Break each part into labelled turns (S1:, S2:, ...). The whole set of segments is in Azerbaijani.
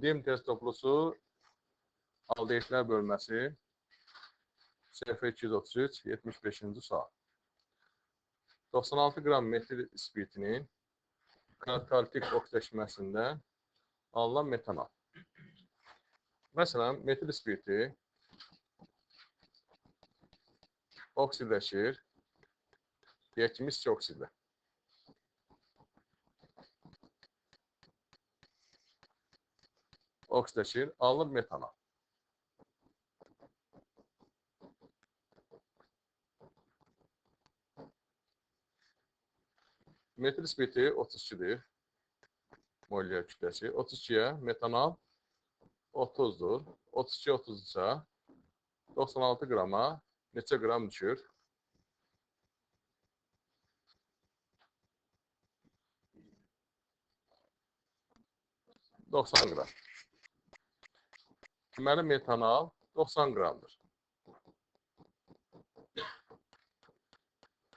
S1: DİM test toplusu aldehidlər bölməsi səhifə 233, 75-ci sual. 96 qram metil spirtinin katalitik oksidaşmasında alınan metanol. Məsələn, metil spirti oksidləşir, deyək ki, mis oksidlə. Oksidləşir, alınır metanol. Metil spirti 32-dir. Molyar kütləsi. 32-yə metanol 30-dur. 32 30-dursa 96 qrama neçə qram düşür? ...90 qram. Deməli, metanol 90 qramdır.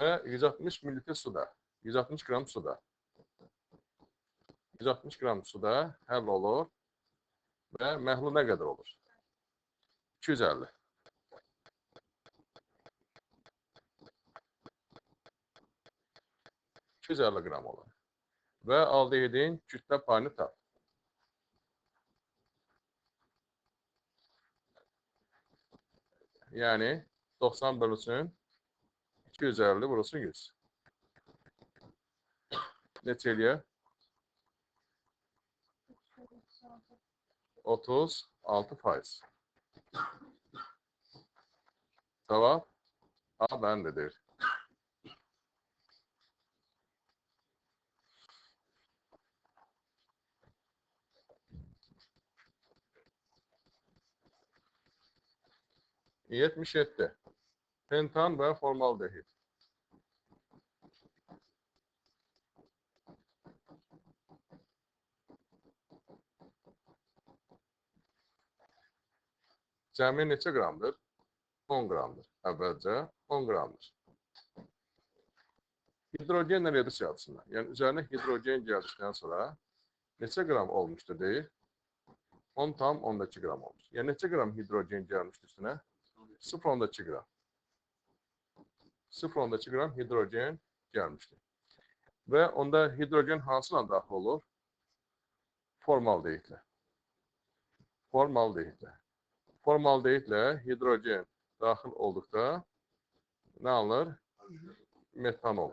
S1: Və 160 ml suda, 160 qram suda, 160 qram suda həll olur və məhlul nə qədər olur? 250. ...250 qram olur. Və aldehidin kütlə payını tap. Yəni 90 bölünsün 250 vurulsun 100. Neçə eləyər? 36%. Cavab A bəndidir. ...77. Pentan və formaldehid. Cəmi neçə qramdır? 10 qramdır. Əvvəlcə 10 qramdır. Hidrogenlə reduksiya açısından, yəni üzərinə hidrogen gəldikdən sonra neçə qram olmuşdur deyir? 10,2 qram olmuş. Yəni neçə qram hidrogen gəlmişdir üstünə? 0,2 qram. 0,2 qram hidrogen gəlmişdir. Və onda hidrogen hansına daxil olur? Formaldehidlə. Formaldehidlə. Formaldehidlə hidrogen daxil olduqda nə alınır? Metanol.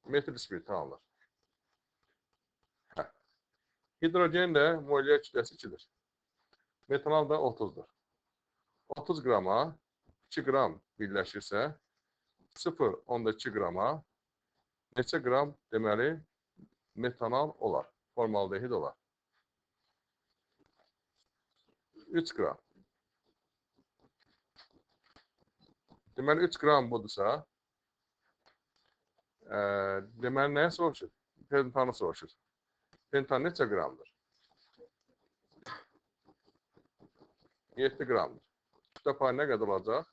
S1: Metil spirti alınır. Hə. Hidrogen də molyar kütləsi 2-dir. Metanol da 30-dur. 30 qrama 2 qram birləşirsə 0,2 qrama neçə qram deməli metanol olar, formaldehid olar? 3 qram. Deməli 3 qram budursa, deməli nəyə soruşur? Pentanı soruşur. Pentan neçə qramdır? 7 qramdır. Kütlə payı nə qədər olacaq?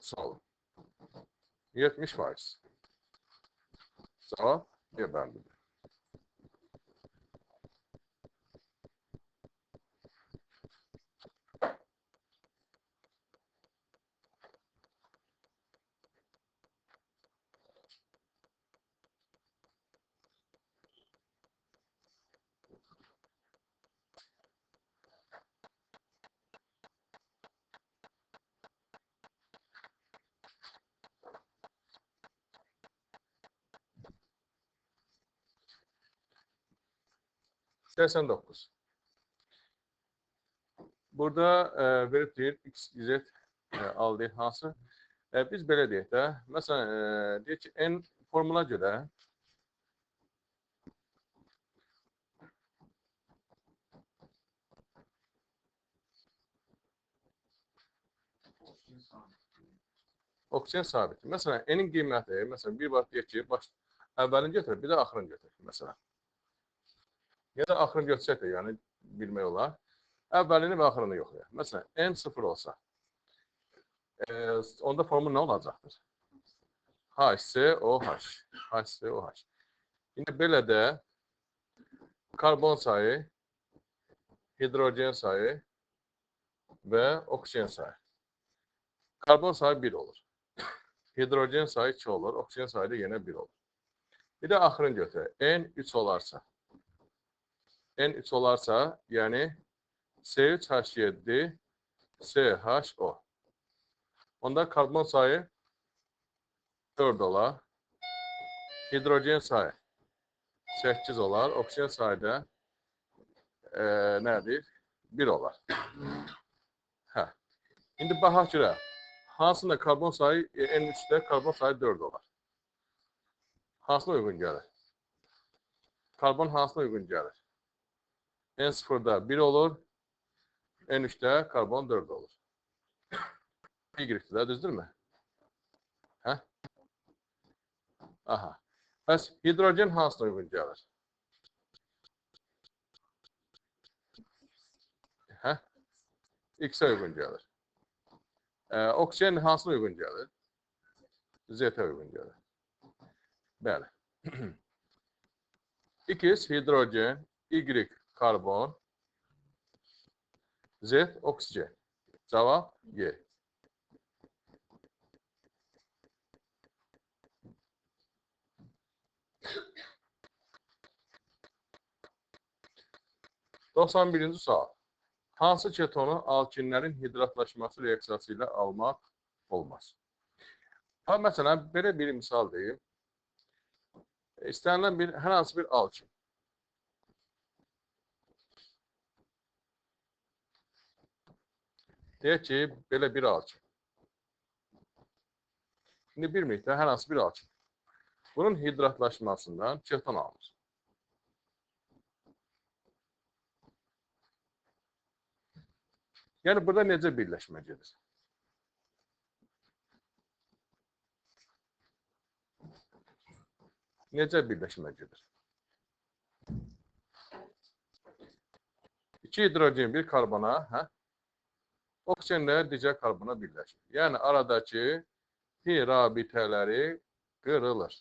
S1: Sağ olun. 70%. Cavab D bəndidir. ...89. Burada verib deyir, X, Z aldehid hansı? Biz belə deyək də, məsələn, deyək ki, N formula görə oksigen sabiti. Məsələn, N-in qiyməti, məsələn, bir vaxt deyək ki, əvvəlini götürür, bir də axırını götürür, məsələn. Ya da axırını götürsək də, yəni bilmək olar. Əvvəlini və axırını yoxlayaq. Məsələn, N0 olsa, Onda formül nə olacaqdır? HCOH. HCOH. İndi belə də karbon sayı, hidrogen sayı və oksigen sayı. Karbon sayı 1 olur. Hidrogen sayı 2 olur. Oksigen sayı da yenə 1 olur. Bir də axırını götürək. N3 olarsa. N3 olarsa, yəni C3H7 CHO. Onda karbon sayı 4 olar. Hidrogen sayı 8 olar. Oksigen sayı da nədir? 1 olar. Hə. İndi baxaq görə. Hansında karbon sayı N3-də karbon sayı 4 olar. Hansına uyğun gəlir? Karbon hansına uyğun gəlir? N0-da 1 olur. N3-də karbon 4 olur. Y-dir də, düzdürmü? Hə? Aha. Bəs hidrogen hansına uyğun gəlir? Hə? X-ə uyğun gəlir. Oksigen hansına uyğun gəlir? Z-ə uyğun gəlir. Bəli. X hidrogen, Y karbon, Z oksigen. Cavab Y. ...91-ci sual. Hansı ketonu alkinlərin hidratlaşması reaksiyası ilə almaq olmaz? Ha, məsələn, belə bir misal deyim. İstənilən bir, hər hansı bir alkin. Deyək ki, belə bir alkin. İndi bir miktar hər hansı bir alkin. Bunun hidratlaşmasından keton alınır. Yəni, burada necə birləşmə gedir? Necə birləşmə gedir? 2 hidrogen bir karbona, hə? Oksigenlə digər karbona birləşir. Yəni, aradakı pi rabitələri qırılır.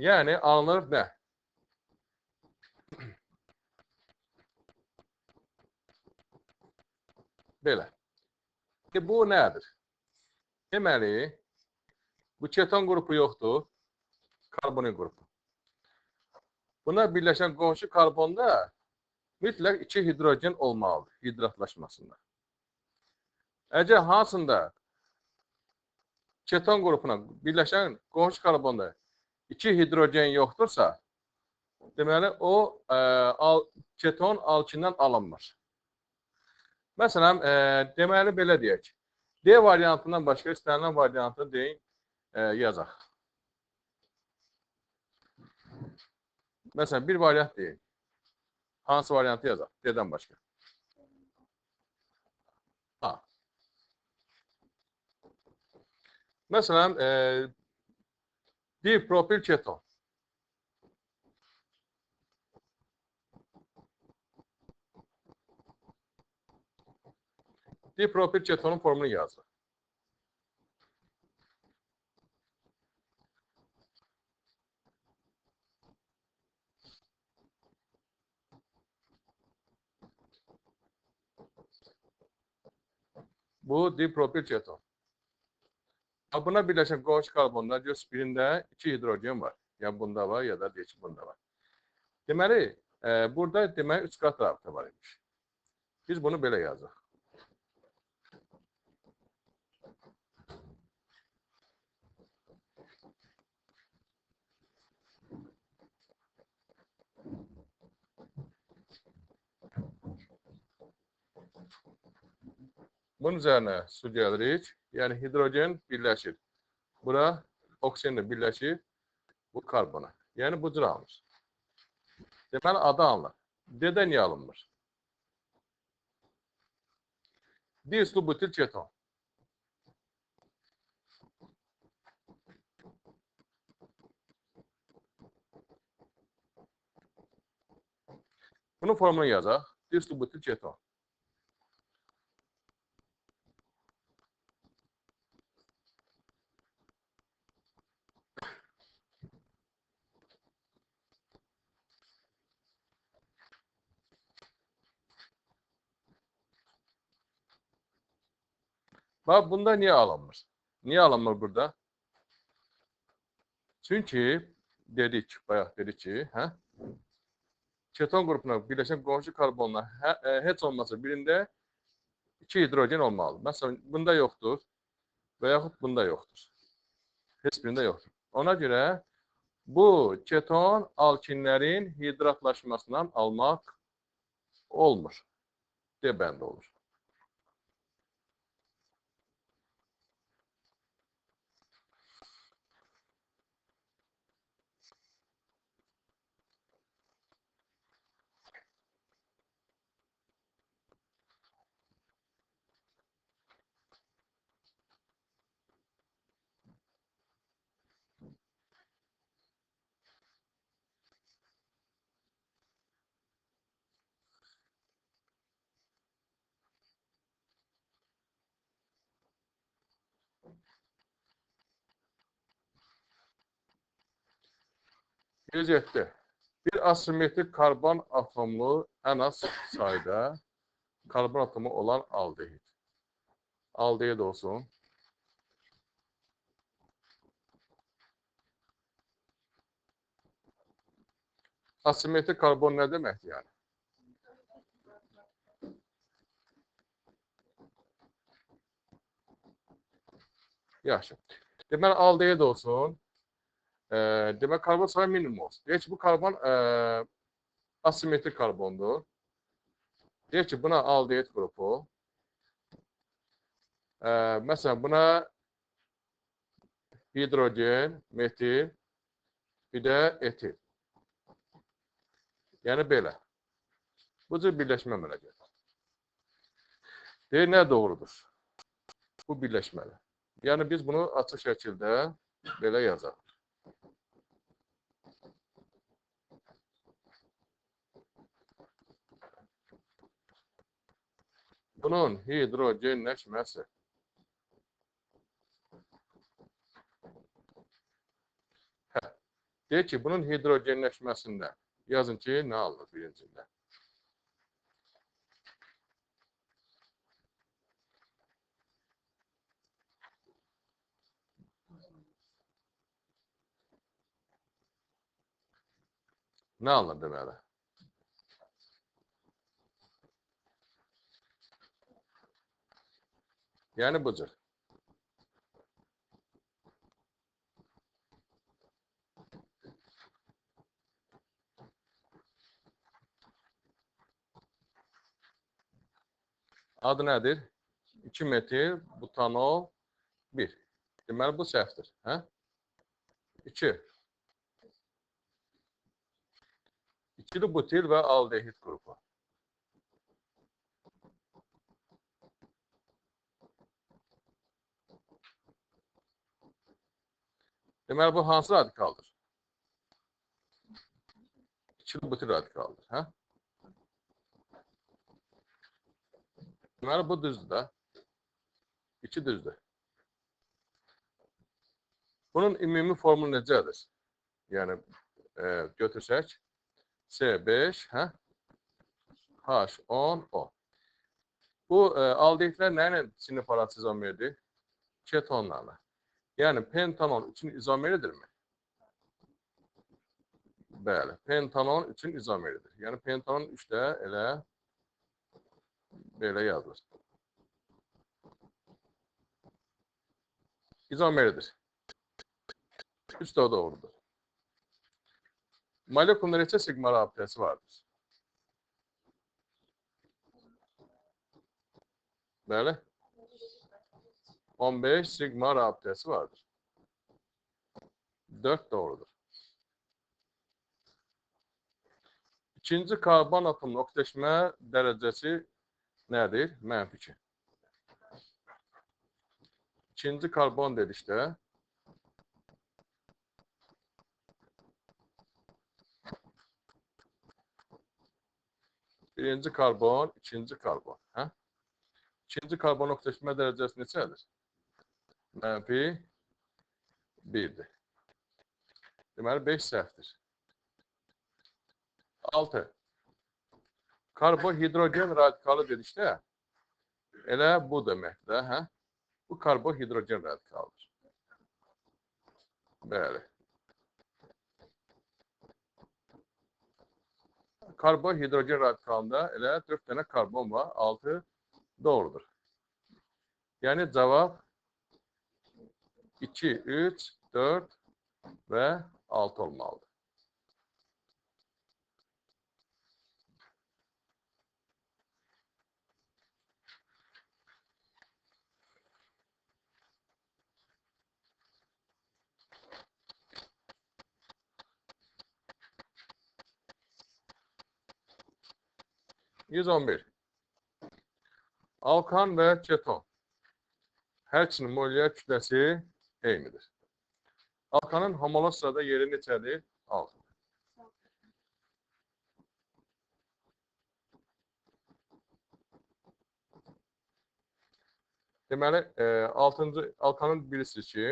S1: Yəni, alınır nə? Belə. Bu nədir? Deməli, bu keton qrupu yoxdur, karbonil qrupu. Buna birləşən qonşu karbonda mütləq 2 hidrogen olmalıdır hidratlaşmasında. Əgər hansında keton qrupuna birləşən qonşu karbonda 2 hidrogen yoxdursa, deməli, o keton alkindən alınmır. Məsələn, deməli, belə deyək. D variantından başqa istənilən variantını deyin, yazaq. Məsələn, bir variant deyin. Hansı variantı yazaq? D-dən başqa. Ha. Məsələn, dipropil keton. Dipropil ketonun formunu yazır. Bu dipropil keton. Buna birləşən qonşu karbonda göz birində 2 hidrogen var. Ya bunda var, ya da deyək ki, bunda var. Deməli, burada deməli 3 qat rabitə var imiş. Biz bunu belə yazırıq. Bunun üzərinə su gəlirik. Yəni, hidrogen birləşir. Bura oksigenlə birləşir. Bu karbona. Yəni, bu cür alınır. Deməli, adı alınır. D-də niyə alınmır? Diisobutil keton. Bunun formunu yazaq. Diüsbutil keton. Bax, bunda niyə alınmır? Niyə alınmır burada? Çünki dedik, bayaq dedik ki, hə? Keton qrupuna birləşən qonşu karbonla heç olmasa birində 2 hidrogen olmalıdır. Məsələn, bunda yoxdur və yaxud bunda yoxdur. Heç birində yoxdur. Ona görə bu keton alkinlərin hidratlaşmasından almaq olmur. D bəndi olur. %7. Bir asimetrik karbon atomlu ən az sayda karbon atomu olan aldehid. Aldehid olsun. Asimetrik karbon nə deməkdir yəni? Yaxşı. Deməli, aldehid olsun. Demək, karbon sayı minimum olsun. Deyək ki, bu karbon asimetrik karbondur. Deyək ki, buna aldehid qrupu. Məsələn, buna hidrogen, metil, bir də etil. Yəni, belə. Bu cür birləşmə əmələ gəlir. Deyir, nə doğrudur? Bu birləşməli. Yəni, biz bunu açıq şəkildə belə yazaq. Bunun hidrogenləşməsi. Hə. Deyir ki, bunun hidrogenləşməsində yazın ki, nə alınır birincində? Nə alınır deməli? Yəni bu cür. Adı nədir? 2 metil butanol 1. Deməli, bu səhvdir. Hə? 2. İkili butil və aldehid qrupu. Deməli, bu hansı radikaldır? İkili butil radikaldır. Hə? Deməli, bu düzdür də. 2 düzdür. Bunun ümumi formulu necədir? Yəni, götürsək, C5, hə? H10, O. Bu, aldehidlər nə ilə sinif arası izomerdir? Ketonlarla. Yəni, pentanon 3-ün izomeridirmi? Bəli, pentanon 3-ün izomeridir. Yəni, pentanon 3 də elə belə yazılır. İzomeridir. 3 də doğrudur. Molekulunda neçə sigma rabitəsi vardır? Bəli. 15 sigma rabitəsi vardır. 4 doğrudur. İkinci karbon atomunun oksidaşma dərəcəsi nədir? -2. İkinci karbon dedikdə Birinci karbon, ikinci karbon. Hə? İkinci karbon oksidaşma dərəcəsi neçədir? Mənfi 1-dir. Deməli, 5 səhvdir. 6. Karbohidrogen radikalı dedikdə, elə bu deməkdir də, hə? Bu karbohidrogen radikalıdır. Bəli. Karbohidrogen radikalında elə 4 dənə karbon var, 6 doğrudur. Yəni cavab 2, 3, 4 və 6 olmalıdır. ...111. Alkan və keton. Hər ikisinin molekulyar kütləsi eynidir. Alkanın homoloq sırada yeri neçədir? 6. Deməli, 6-cı alkanın bilirsiniz ki,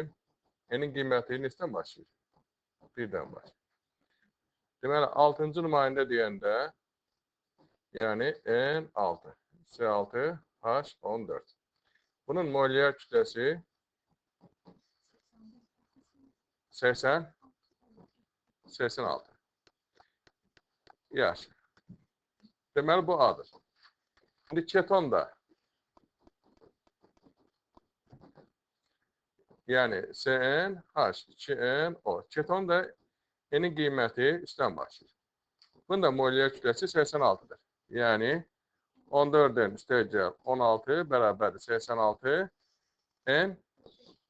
S1: N-in qiyməti neçədən başlayır? 1-dən başlayır. Deməli, 6-cı nümayəndə deyəndə, yəni N6, C6, H14. Bunun molekulyar kütləsi 80, 86. Yaxşı. Deməli, bu A-dır. İndi keton da, yəni CN, H, 2N, O. Keton da N-in qiyməti 3-dən başlayır. Bunun da molekulyar kütləsi 86-dır. Yəni 14-ün üstəgəl 16 bərabərdir 86, N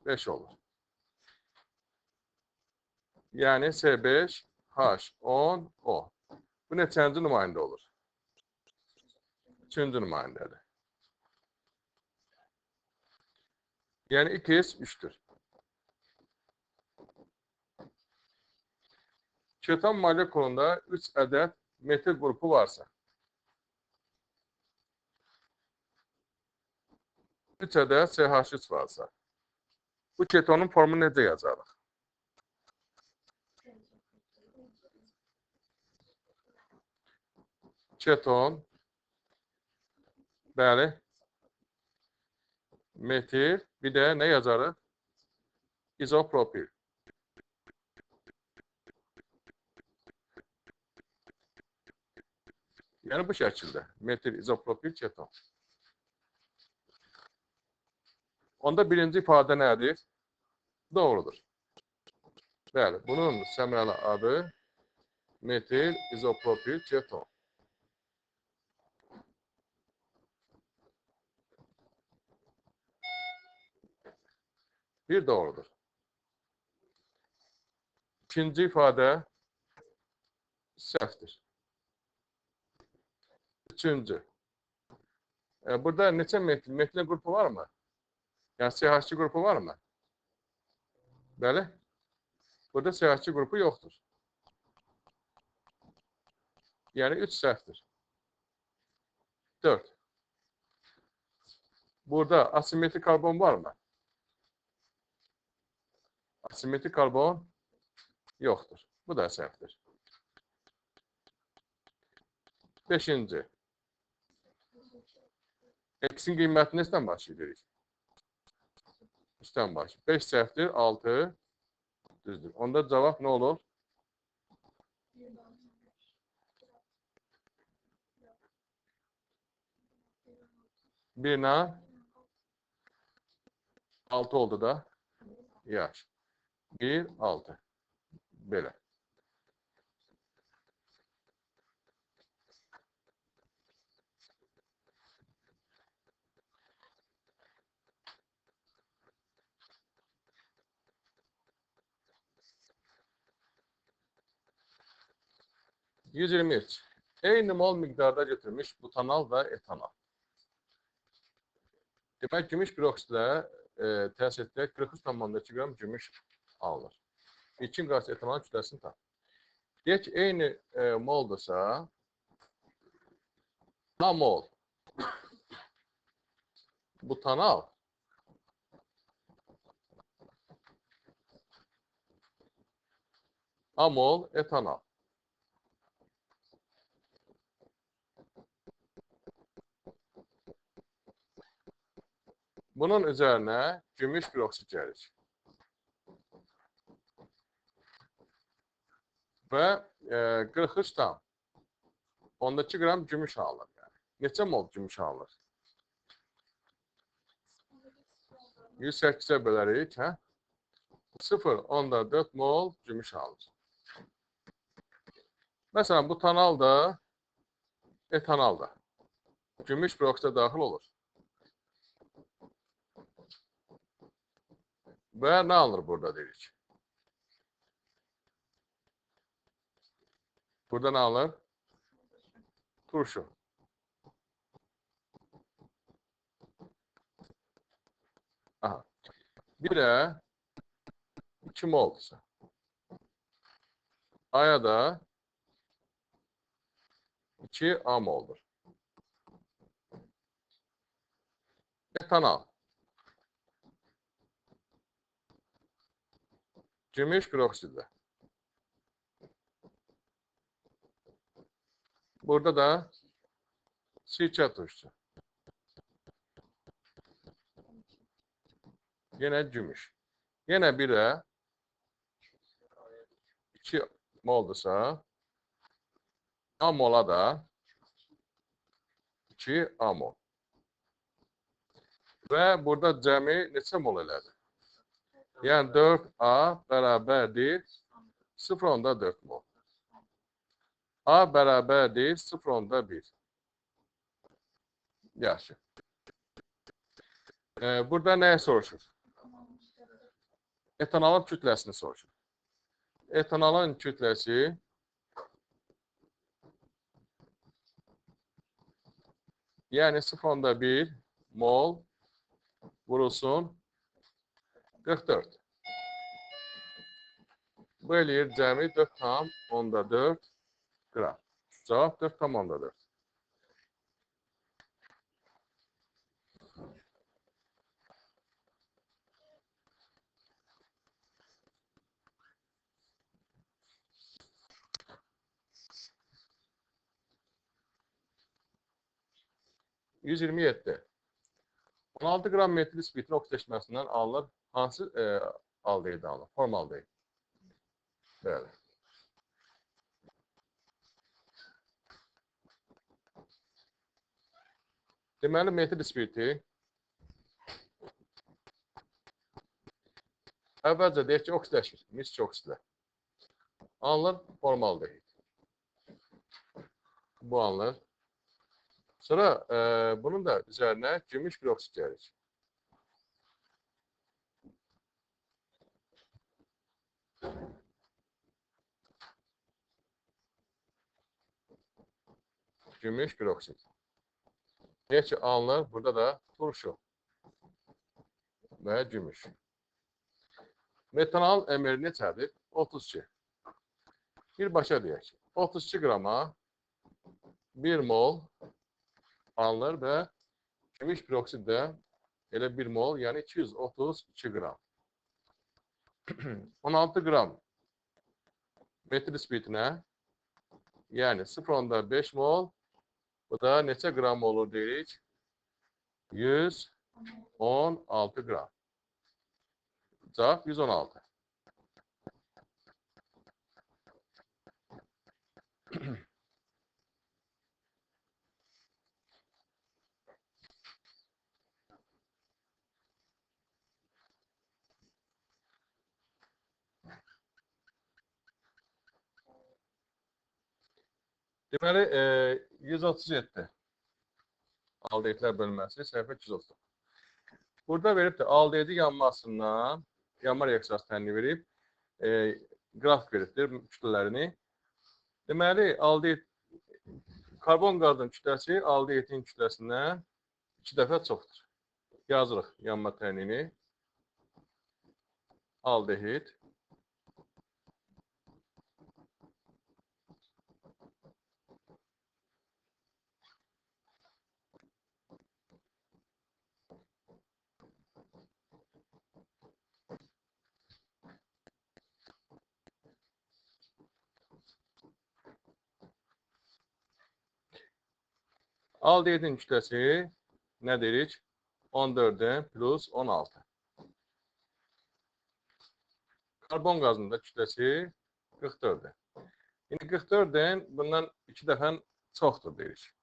S1: 5 olur. Yəni C5, H, 10, O. Bu neçənci nümayəndə olur? Üçüncü nümayəndədir. Yəni 2S 3-dür. Keton molekulunda 3 ədəd metil qrupu varsa, 3 ədəd CH3 varsa, bu ketonun formunu necə yazarıq? Keton, bəli, metil, bir də nə yazarıq? İzopropil. Yəni bu şəkildə metil, izopropil, keton. Onda birinci ifadə nədir? Doğrudur. Bəli, bunun səmərəli adı metil, izopropil, keton. Bir doğrudur. İkinci ifadə səhvdir. Üçüncü. Burada neçə metil? Metil qrupu var mı? Yəni CH2 qrupu var mı? Bəli. Burada CH2 qrupu yoxdur. Yəni 3 səhvdir. 4. Burada asimetrik karbon var mı? Asimetrik karbon yoxdur. Bu da səhvdir. 5. X-in qiyməti neçədən başlayırıq? 3-dən başlayır. 5 səhvdir, 6 düzdür. Onda cavab nə olur? 1 ilə 6 oldu da. Yaxşı. 1, 6. Belə. ...123. Eyni mol miqdarda götürmüş butanal və etanal. Demək, gümüş peroksидlə təsir etdirək 43,2 qram gümüş alınır. 2 qram etanalın kütləsini tap. Deyək ki, eyni moldursa, A mol butanal A mol etanal. Bunun üzerine gümüş piroksit gelir. Və 43,2 qram gümüş alınır. Yəni. Neçə mol gümüş alınır? 108-ə bölərik. Hə? 0,4 mol gümüş alınır. Məsələn, butanal da, etanal da gümüş peroksidə daxil olur. Və nə alınır burada deyirik? Burada nə alınır? Turşu. Aha. 1'e 2 moldursa. A'ya da 2 A moldur. Etanal. Gümüş piroksidle. Burada da sirkə turşusu. Yenə gümüş. Yenə 1'e 2 moldursa A mola da 2 A mol. Və burada cəmi neçə mol elədi? Yəni 4A bərabərdir 0,4 mol. A bərabərdir 0,1. Yaxşı. Burada nəyə soruşur? Etanolun kütləsini soruşur. Etanolun kütləsi yəni 0,1 mol vurulsun 44. Bu eləyir cəmi 4,4 qram. Cavab 4,4. ...127. 16 qram metil spitin oksidaşmasından alınır. Hansı aldehid alınır? Formaldehid. Bəli. Deməli, metil spirti əvvəlcə deyək ki, oksidaşır. Mis oksidlə. Alınır formaldehid. Bu alınır. Sonra bunun da üzərinə gümüş piroksid gəlir. Gümüş piroksid. Deyək ki, alınır. Burada da turşu və gümüş. Metanol MR neçədir? 32. Birbaşa deyək. 32 qrama 1 mol alınır və gümüş piroksid də elə 1 mol, yəni 232 qram. 16 qram metil spirtinə, yəni 0,5 mol, bu da neçə qram olur deyirik? 116 qram. Cavab 116. Deməli, 137 aldehidlər bölməsi, səhifə 230. Burada veribdir, aldehidi yanmasından, yanma reaksiyası tənini verib, qrafik veribdir kütlələrini. Deməli, aldehid, karbon qazının kütləsi aldehidin kütləsindən 2 dəfə çoxdur. Yazırıq yanma tənini. Aldehid. Aldehidin kütləsi nə deyirik? 14N plus 16. Karbon qazının da kütləsi 44N. İndi 44N bundan 2 dəfə çoxdur deyirik.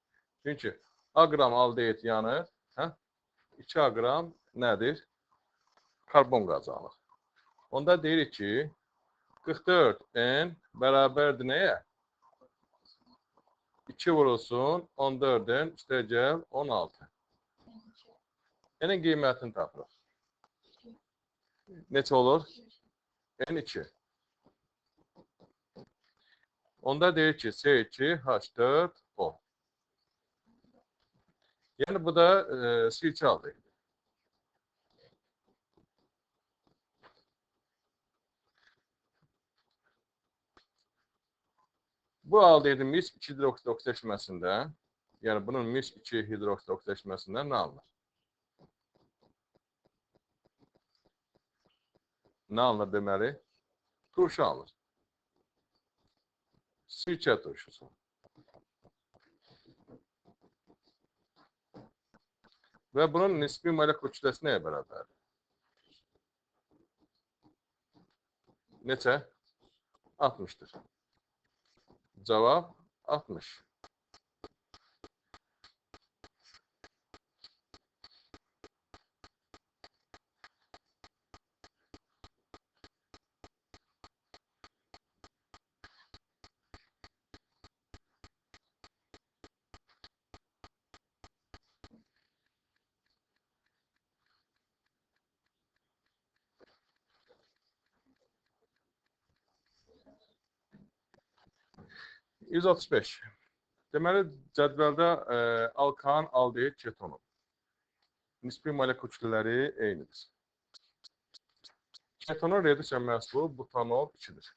S1: Çünki A qram aldehid yanır, hə? 2 A qram nədir? Karbon qazı alır. Onda deyirik ki, 44N bərabərdir nəyə? 2 vurulsun 14N üstəgəl 16. N-in qiymətini tapırıq. Neçə olur? N2. Onda deyir ki, C2H4O. Yəni, bu da sirkə aldehidi. Bu aldehidin mis 2 hidroksid oksidaşmasında, yəni bunun mis 2 hidroksid oksidaşmasından nə alınır? Nə alınır deməli? Turşu alınır. Sirkə turşusu. Və bunun nisbi molekul kütləsi nəyə bərabərdir? Neçə? 60-dır. Cavab 60. ...135. Deməli, cədvəldə alkan, aldehid, ketonun nisbi molekul kütlələri eynidir. Ketonun reduksiya məhsulu butanol 2-dir.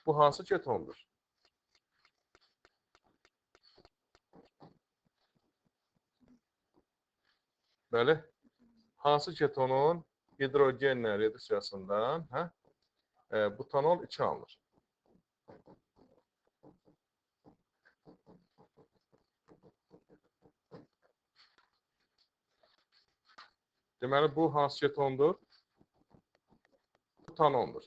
S1: Bu hansı ketondur? Bəli, hansı ketonun hidrogenlə reduksiyasından butanol 2 alınır? Deməli, bu hansı ketondur? Butanondur.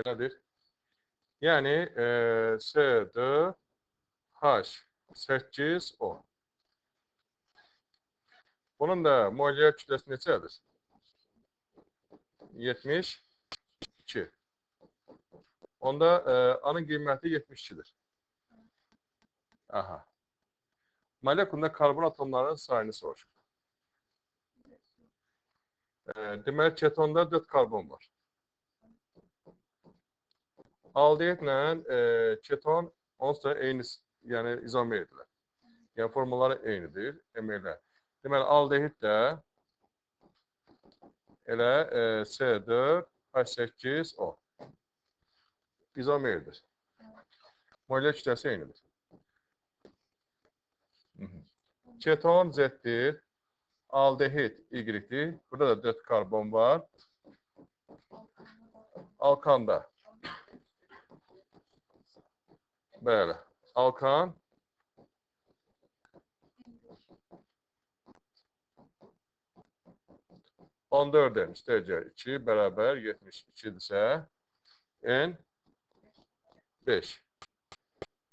S1: Elədir. Yəni, C4H8O. Bunun da molyar kütləsi neçədir? 72. Onda A-nın qiyməti 72-dir. Aha. Molekulda karbon atomlarının sayını soruşur. Deməli, ketonda 4 karbon var. Aldehidlə keton onsuz da eyni, yəni izomerdirlər. Yəni formulları eynidir, elə. Deməli, aldehid də elə C4H8O izomerdir. Molekül kütləsi eynidir. Keton Z-dir, aldehid Y-dir. Burada da 4 karbon var. Alkanda. Bəli, alkan. 14 üstəgəl 2 bərabər 72-dirsə, N 5.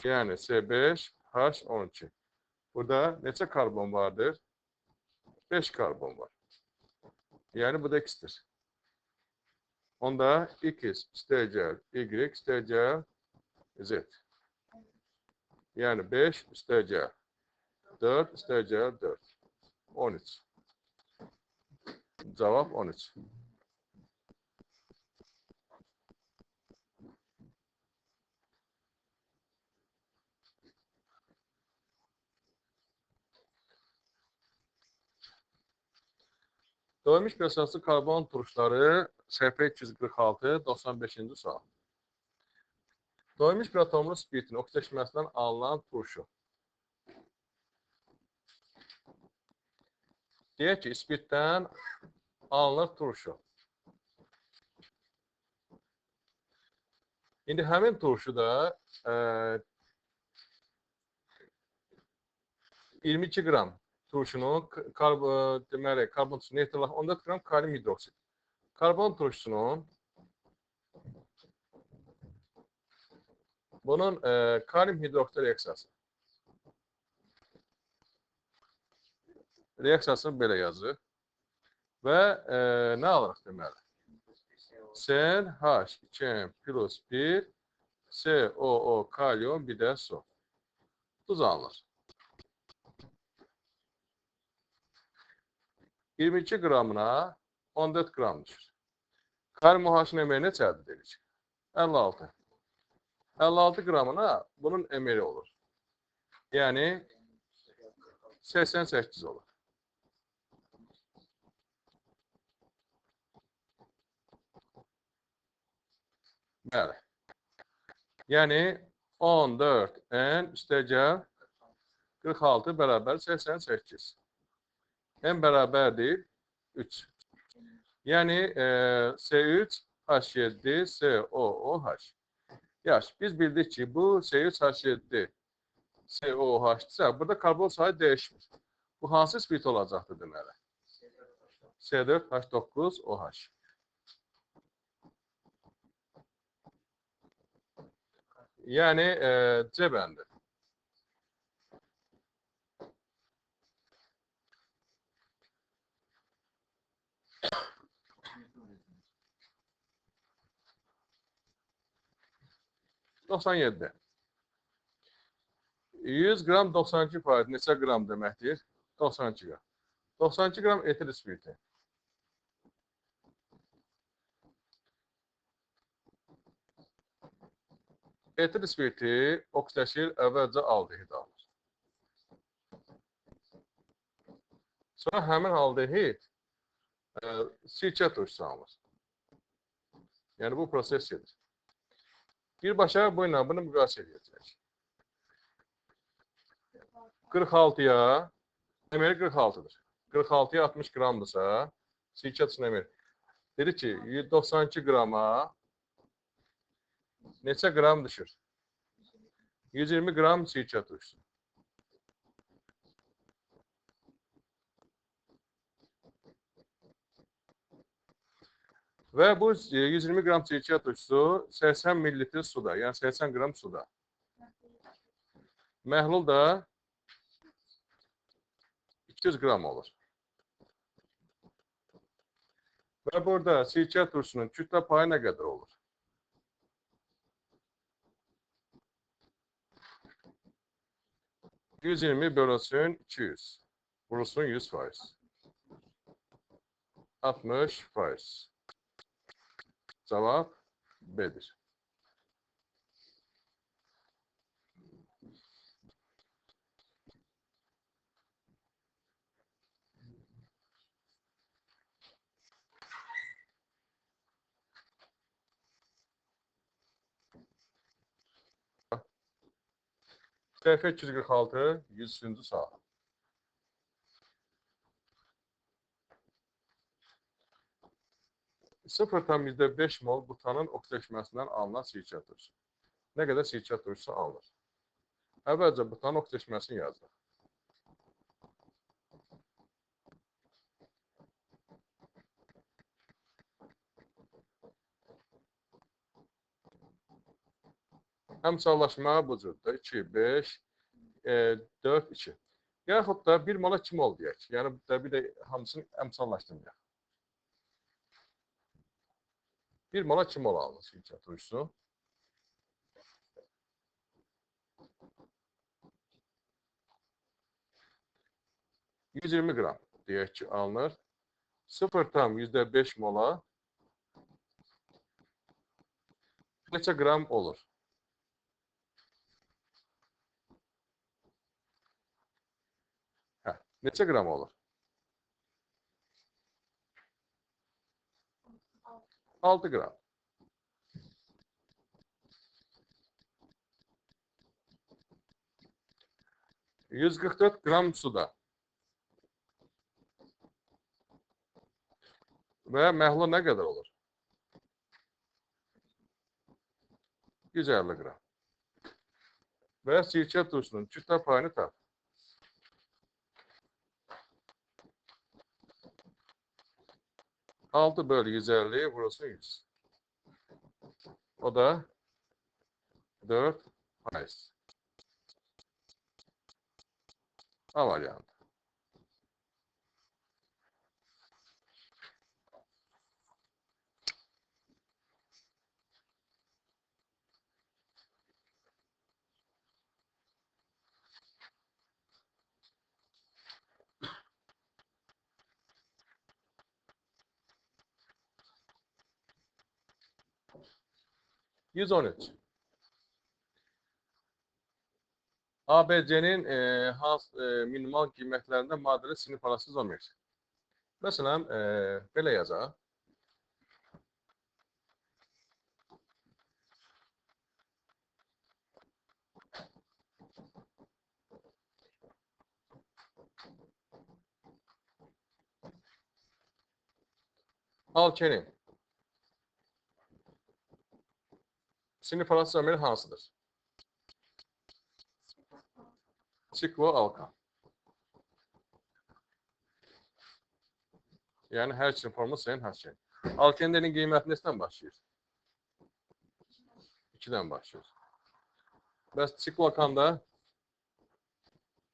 S1: Yəni C5H12. Burada neçə karbon vardır? 5 karbon var. Yəni bu da X-dir. Onda X üstəgəl Y üstəgəl Z. Yəni 5 üstəgəl 4 üstəgəl 4. 13. Cavab 13. Doymuş bir əsaslı karbon turşları səhifə 246, 95-ci sual. Doymuş bir atomlu spirtin oksidaşmasından alınan turşu. Deyək ki, spirtdən alınır turşu. İndi həmin turşu da 22 qram turşunun deməli, karbon turşusu neytrallaşır, 14 qram kalium hidroksid. Karbon turşusunun bunun kalium hidroksid reaksiyası. Reaksiyasını belə yazır. Və nə alırıq deməli? CnH2n plus 1 COO kalium bir də su. Duz alınır. 22 qramına 14 qram düşür. Kalium OH-ın əməyi neçədir dedik? 56. 56 qramına bunun əməyi olur. Yəni 88 olur. Bəli. Yəni 14 N üstəgəl 46 bərabər 88. N bərabərdir 3. Yəni C3 H7 COOH. Yaxşı, biz bildik ki, bu C3 H7 COOH-dırsa, burada karbon sayı dəyişmir. Bu hansı spirt olacaqdır deməli? C4 H9 OH. Yəni C bəndi. ...97. 100 qram 92% neçə qram deməkdir? 92 qram. 92 qram etil spirti. Etil spirti oksidaşır, əvvəlcə aldehid alınır. Sonra həmin aldehid sirkə turşusu alınır. Yəni bu proses gedir. Birbaşa bu ilə bunu müqayisə edəcək. 46-ya, əməli 46-dır. 46-ya 60 qramdırsa, sirkə turşusunun əməli. Dedi ki, 192 qrama neçə qram düşür? 120 qram sirkə turşusu. Və bu 120 qram sirkə turşusu 80 millilitr suda, yəni 80 qram suda. Məhlul da 200 qram olur. Və burada sirkə turşusunun kütlə payı nə qədər olur? ...120 bölünsün 200. Vurulsun 100%. 60%. Cavab B-dir. Səhifə 246, 103-cü sual. 0,5 mol butanın oksidaşmasından alınan sirkə turşusu. Nə qədər sirkə turşusu alınır? Əvvəlcə butanın oksidaşmasını yazdıq. Əmsallaşma bu cürdür. 2, 5, 4, 2. Yaxud da 1 mola 2 mol deyək. Yəni bir də hamısını əmsallaşdırmayaq. 1 mola 2 mol alınır sirkə turşusu. ...120 qram deyək ki, alınır. 0,5 mola neçə qram olur? Hə, neçə qram olur? 6 qram. ...144 qram suda. Və məhlul nə qədər olur? 150 qram. Və sirkə turşusunun kütlə payını tap. 6 bölü 150 vurulsun 100. O da 4%. A variantı. ...113. ABC-nin minimal qiymətlərində maddəli sinif arası izomer. Məsələn, belə yazaq. Alkenin sinif arası izomeri hansıdır? Sikloalkan. Yəni, hər ikisinin formu CnH2n. Alkenlerin qiyməti neçədən başlayır? 2-dən başlayır. Bəs sikloalkanda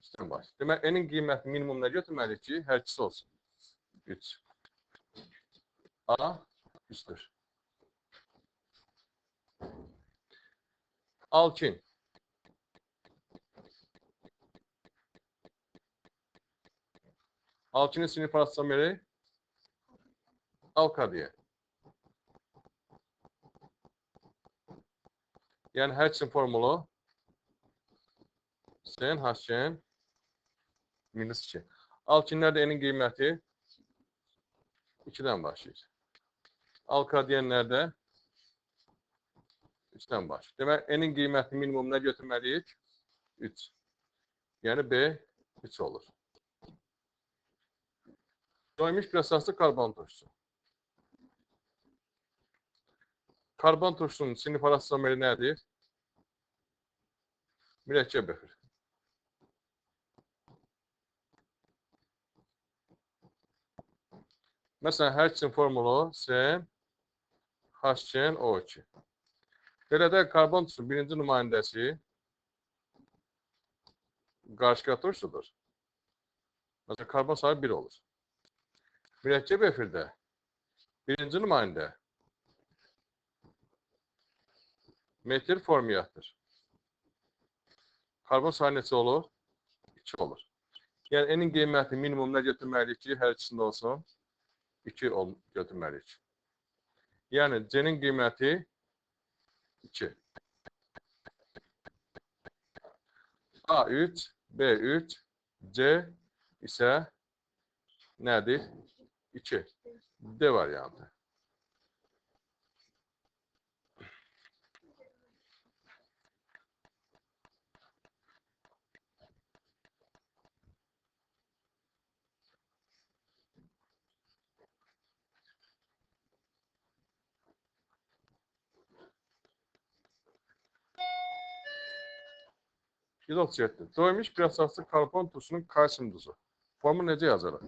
S1: 3-dən başlayır. Demək, N-in qiyməti minimum nə götürməliyik ki, hər ikisi olsun? 3. A 3-dür. Alkin. Alkinin sinif arası izomeri alkadiye. Yəni, hər ikisinin formulu CnH2n minus 2. Alkinlərdə N-in qiyməti 2-dən başlayır. Alkadiyenlərdə 3-dən başlayır. Demək, N-in qiyməti minimum nə götürməliyik? 3. Yəni, B 3 olur. Doymuş bir əsaslı karbon turşusu. Karbon turşusunun sinif arası izomeri nədir? Mürəkkəb efir. Məsələn, hər ikisinin formulu CnH2nO2. Belə də karbon turşusunun birinci nümayəndəsi qarışqa turşusudur. Məsələn, karbon sayı 1 olur. Mürəkkəb efirdə birinci nümayəndə metil formiyatdır. Karbon sayı neçə olur? 2 olur. Yəni, N-in qiyməti minimum nə götürməliyik ki, hər ikisində olsun? 2 götürməliyik. Yəni, C-nin qiyməti 2. A3, B3, C isə nədir? 2. D variantı. ...137. Doymuş bir əsaslı karbon turşusunun kalsium duzu. Formu necə yazarıq?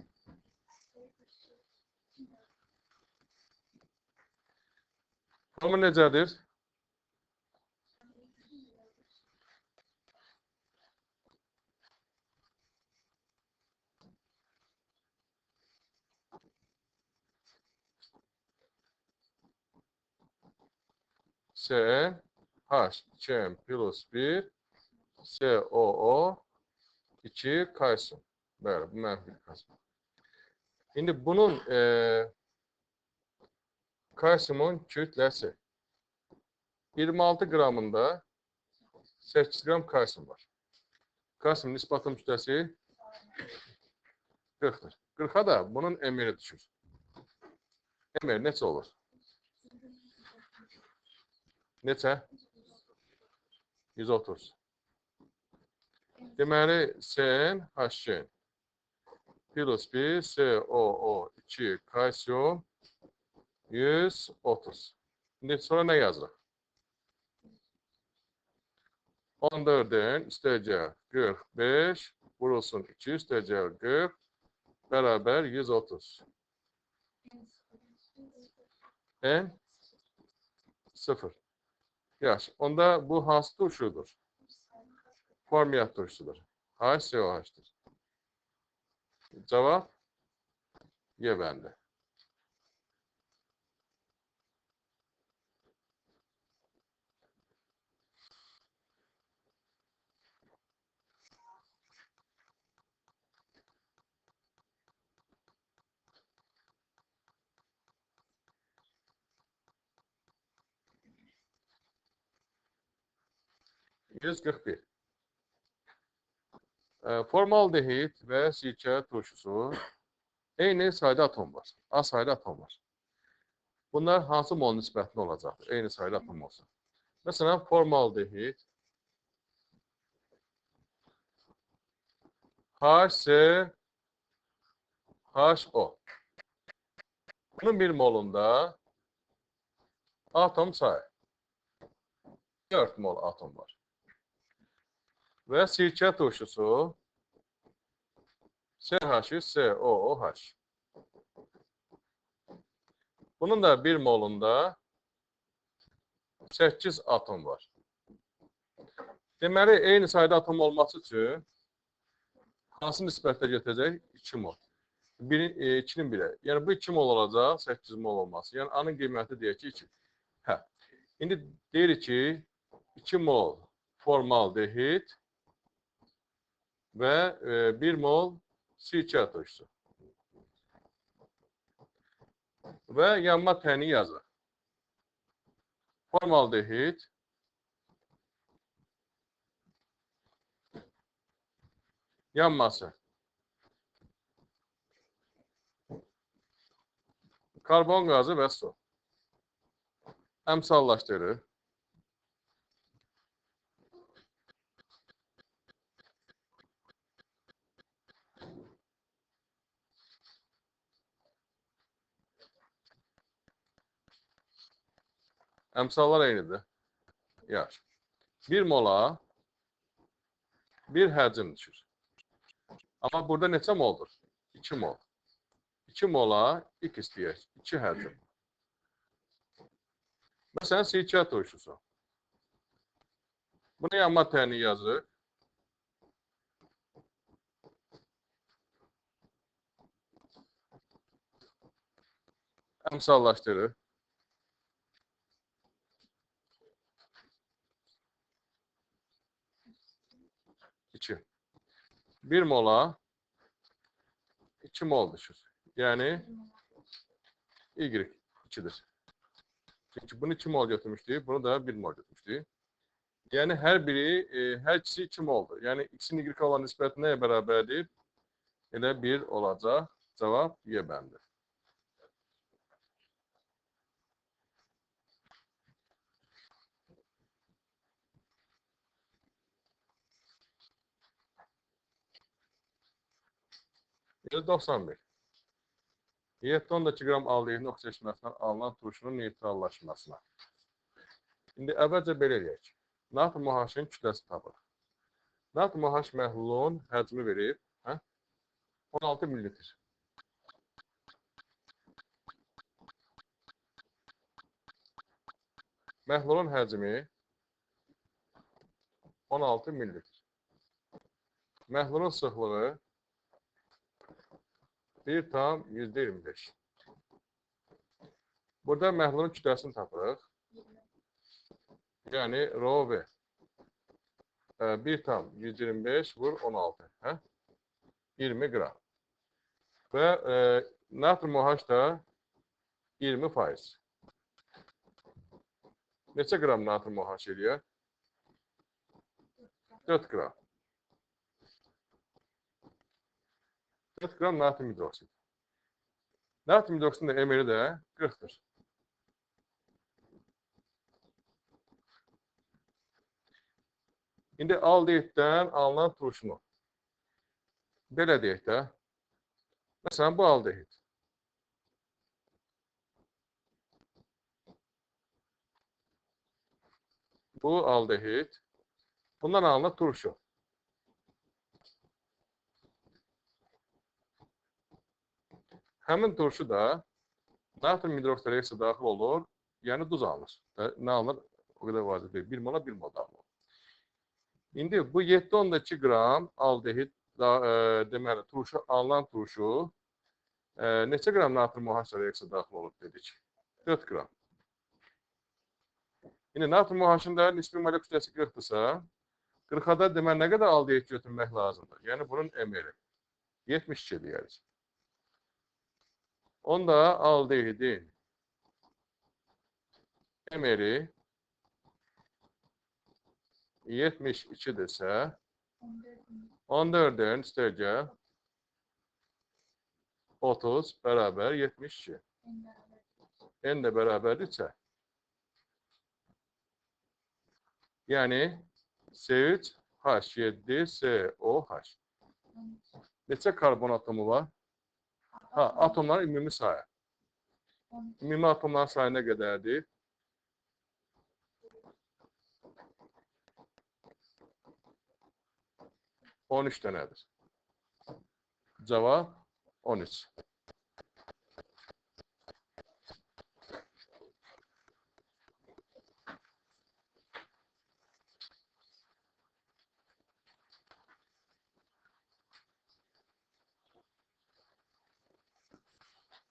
S1: Formu necədir? C, H, 2M plus 1, COO, 2 kalsium. Bəli, bu mənfi kalsium. İndi bunun kalsiumun kütləsi 26 qramında 8 qram kalsium var. Kalsium nisbatın kütləsi 40-dır. 40-a da bunun MR-i düşür. MR neçə olur? Neçə? 130. Deməli, CnH2n plus 1, COO2 kalsium 130. İndi sonra nə yazırıq? 14-ün üstəgəl 45 vurulsun 2 üstəgəl 40 bərabər 130. N 0. Yaxşı. Onda bu hansı turşudur? Formiyat turşusudur. HCOH-dır. Cavab Y bəndi. ...141. Formaldehid və sirkə turşusu eyni sayda atom var. Az sayda atom var. Bunlar hansı mol nisbətində olacaqdır? Eyni sayda atom olsa. Məsələn, formaldehid HCHO. Bunun bir molunda atom sayı 4 mol atom var. Və sirkə turşusu CH3COOH. Bunun da bir molunda 8 atom var. Deməli, eyni sayda atom olması üçün hansı nisbətdə götürəcək? 2 mol. 2-nin 1-ə. Yəni, bu 2 mol olacaq, 8 mol olması. Yəni, A-nın qiyməti deyək ki, 2. Hə. İndi deyirik ki, 2 mol formaldehid və 1 mol sirkə turşusu. Və yanma təni yazır. Formaldehid yanması. Karbon qazı və su. Əmsallaşdırır. Əmsallar eynidir. Yaxşı. 1 mola 1 həcm düşür. Amma burada neçə moldur? 2 mol. 2 mola x deyək. 2 həcm. Məsələn, sirkə turşusu. Bunu yanma təni yazırıq. Əmsallaşdırır. 2. 1 mola 2 mol düşür. Yəni Y 2-dir. Çünki bunu 2 mol götürmüşdük, bunu da 1 mol götürmüşdük. Yəni hər biri, hər ikisi 2 moldur. Yəni X-in Y olan nisbəti nəyə bərabərdir? Elə 1 olacaq. Cavab Y bəndi. %91. 7,2 qram aldehidin oksidalaşmasından alınan turşunun neytrallaşmasına. İndi əvvəlcə belə eləyək. Natrium OH-ın kütləsini tapırıq. Natrium OH məhlulun həcmi verib, hə? 16 millilitr. Məhlulun həcmi 16 millilitr. Məhlulun sıxlığı 1,25. Burada məhlulun kütləsini tapırıq. Yəni, rho V. 1,125 vur 16. Hə? 20 qram. Və natrium OH da 20%. Neçə qram natrium OH eləyər? 4 qram. 4 qram natrium hidroksid. Natrium hidroksidin də emeli də 40-dır. İndi aldehiddən alınan turşunu. Belə deyək də. Məsələn, bu aldehid. Bu aldehid. Bundan alınır turşu. Həmin turşu da natrium hidroksid reaksiya daxil olur, yəni duz alınır. Nə alınır? O qədər vacib deyil. 1 mola 1 mol daxil olur. İndi bu 7,2 qram aldehid, deməli, turşu, alınan turşu neçə qram natrium OH reaksiya daxil olur dedik? 4 qram. İndi natrium OH-ın da nisbi molekül kütləsi 40-dırsa, 40-a da deməli nə qədər aldehid götürmək lazımdır? Yəni bunun ML-i 72 deyərik. Onda aldehidin ML-i 72-dirsə, 14-ün üstəgəl 30 bərabər 72. N də bərabərdir 3-ə. Yəni C3 H7 SOH. Neçə karbon atomu var? Ha, atomların ümumi sayı. Ümumi atomların sayı nə qədərdir? 13 dənədir. Cavab 13.